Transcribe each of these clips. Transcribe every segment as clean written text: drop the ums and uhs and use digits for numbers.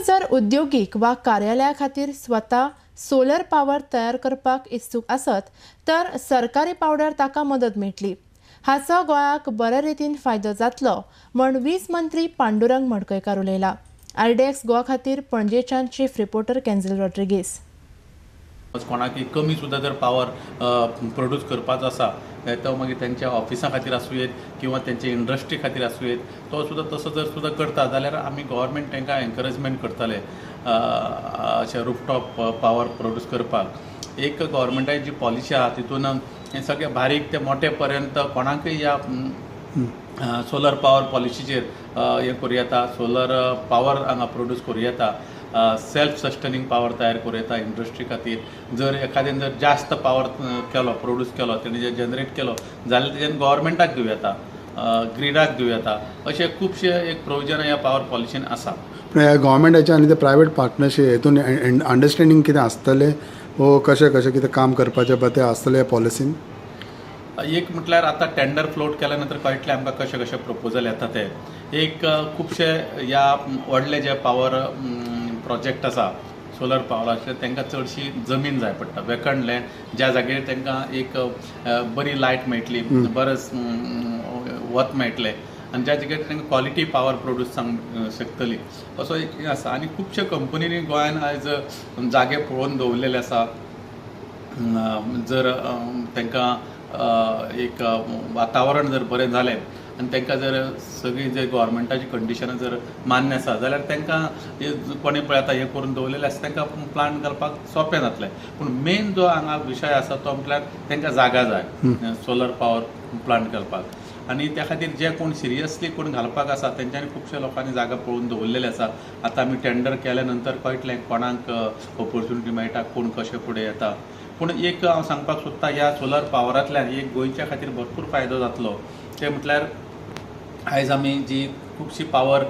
कोणूय जर उद्योगीक वा कार्यालया खातीर स्वता सोलर पावर तयार करपाक इत्सूक आसत तर सरकारी पावड्यार ताका मदत मेळटली. हाचो गोंयाक बऱ्या रितीन फायदो जातलो म्हण वीज मंत्री पांडुरंग मडकयकार उलयला. आरडीएक्स गोवा खातीर पणजेच्यान चीफ रिपोर्टर कॅन्झल रॉड्रिगीस. कोणाकय कमी सुद्दां जर पावर प्रोड्यूस करपाचो आसा तो मागीर तेंच्या ऑफिसा खातीर आसूं येत किंवा तेंच्या इंडस्ट्री खातीर आसूं येत, तो सुद्दां तसो जर सुद्दां करता जाल्यार आमी गव्हर्मेंट तांकां एनकरेजमेंट करतले अशें रुफटॉप पावर प्रोड्यूस करपाक. एक गव्हर्मेंटाची जी पॉलिसी आसा तितून हें सगळें बारीक ते मोटे पर्यंत कोणाकय ह्या सोलर पावर पॉलिसीचेर हें करूं येता, सोलर पावर हांगा प्रोड्यूस करूं येता, सेल्फ सस्टेनिंग पावर तयार करूं येता इंडस्ट्री खातीर. जर एखाद्यान जर जास्त पावर केलो, प्रोड्यूस केलो, तेणें जर जनरेट केलो जाल्यार तेजेन गव्हर्मेंटाक दिवं येता, ग्रिडाक दिवं येता. अशे खुबशे एक प्रोविजन ह्या पावर पॉलिसीन आसा. पूण ह्या गव्हर्मेंटाचे आनी ते प्रायवेट पार्टनरशीप हेतून अंडरस्टँडींग कितें आसतलें वो कशें कशें कितें काम करपाचें पळय तें आसतलें ह्या पॉलिसीन? एक म्हटल्यार आतां टेंडर फ्लोट केल्या नंतर कळटलें आमकां कशें कशें प्रपोजल येता ते. एक खुबशे ह्या व्हडले जे पावर प्रोजेक्ट आसा सोलर पावराचे तांकां चडशी जमीन जाय पडटा, वेकंट लँड, ज्या जागेर तांकां एक बरी लायट मेळटली, बरें वत मेळटलें आनी ज्या जाग्यार तांकां क्वॉलिटी पावर प्रोड्यूस जावंक शकतली असो एक हें आसा. आनी खुबशे कंपनींनी गोंयान आयज जागे पळोवन दवरलेले आसा. जर तांकां एक वातावरण जर बरें जालें आनी तांकां जर सगळीं जे गव्हर्मेंटाची कंडिशनां जर मान्य आसा जाल्यार तांकां कोणें पळय आतां हें करून दवरलेलें आसा तांकां प्लांट घालपाक सोंपें जातलें. पूण मेन जो हांगा विशय आसा तो म्हटल्यार तांकां जागा जाय सोलर पावर प्लांट घालपाक. आनी त्या खातीर जे कोण सिरियसली कोण घालपाक आसा तेंच्यांनी खुबश्या लोकांनी जागा पळोवन दवरलेले आसा. आतां आमी टेंडर केल्या नंतर कळटलें कोणाक ऑपोर्चुनिटी मेळटा, कोण कशें फुडें येता. पूण एक हांव सांगपाक सोदता, ह्या सोलर पावरांतल्यान एक गोंयच्या खातीर भरपूर फायदो जातलो. ते म्हटल्यार आयज आमी जी खुबशी पावर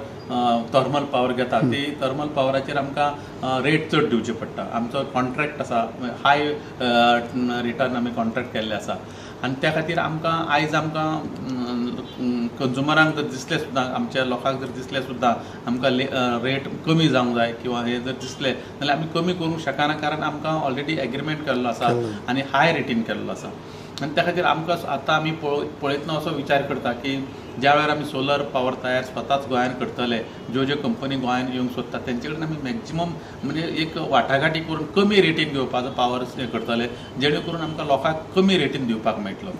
थर्मल पावर घेता ती थर्मल पावराचेर आमकां रेट चड दिवची पडटा. आमचो कॉन्ट्रॅक्ट आसा, हाय रिटर्न आमी कॉन्ट्रॅक्ट केल्ले आसा आनी त्या खातीर आमकां आयज आमकां कंज्युमरांक जर दिसलें सुद्दां, आमच्या लोकांक जर दिसलें सुद्दां आमकां रेट कमी जावंक जाय किंवा हें जर दिसलें जाल्यार आमी कमी करूंक शकना, कारण आमकां ऑलरेडी एग्रीमेंट केल्लो आसा आनी हाय रेटीन केल्लो आसा. आनी त्या खातीर आमकां आतां आमी पळयतना असो विचार करता की ज्या वेळार आमी सोलर पावर तयार स्वताच गोंयान करतले, ज्यो ज्यो कंपनी गोंयान येवंक सोदता तेंचे कडेन आमी मॅक्झिमम म्हणजे एक वाटाघाटी करून कमी रेटीन घेवपाचो पावर हें करतले, जेणे करून आमकां लोकांक कमी रेटीन दिवपाक मेळटलो.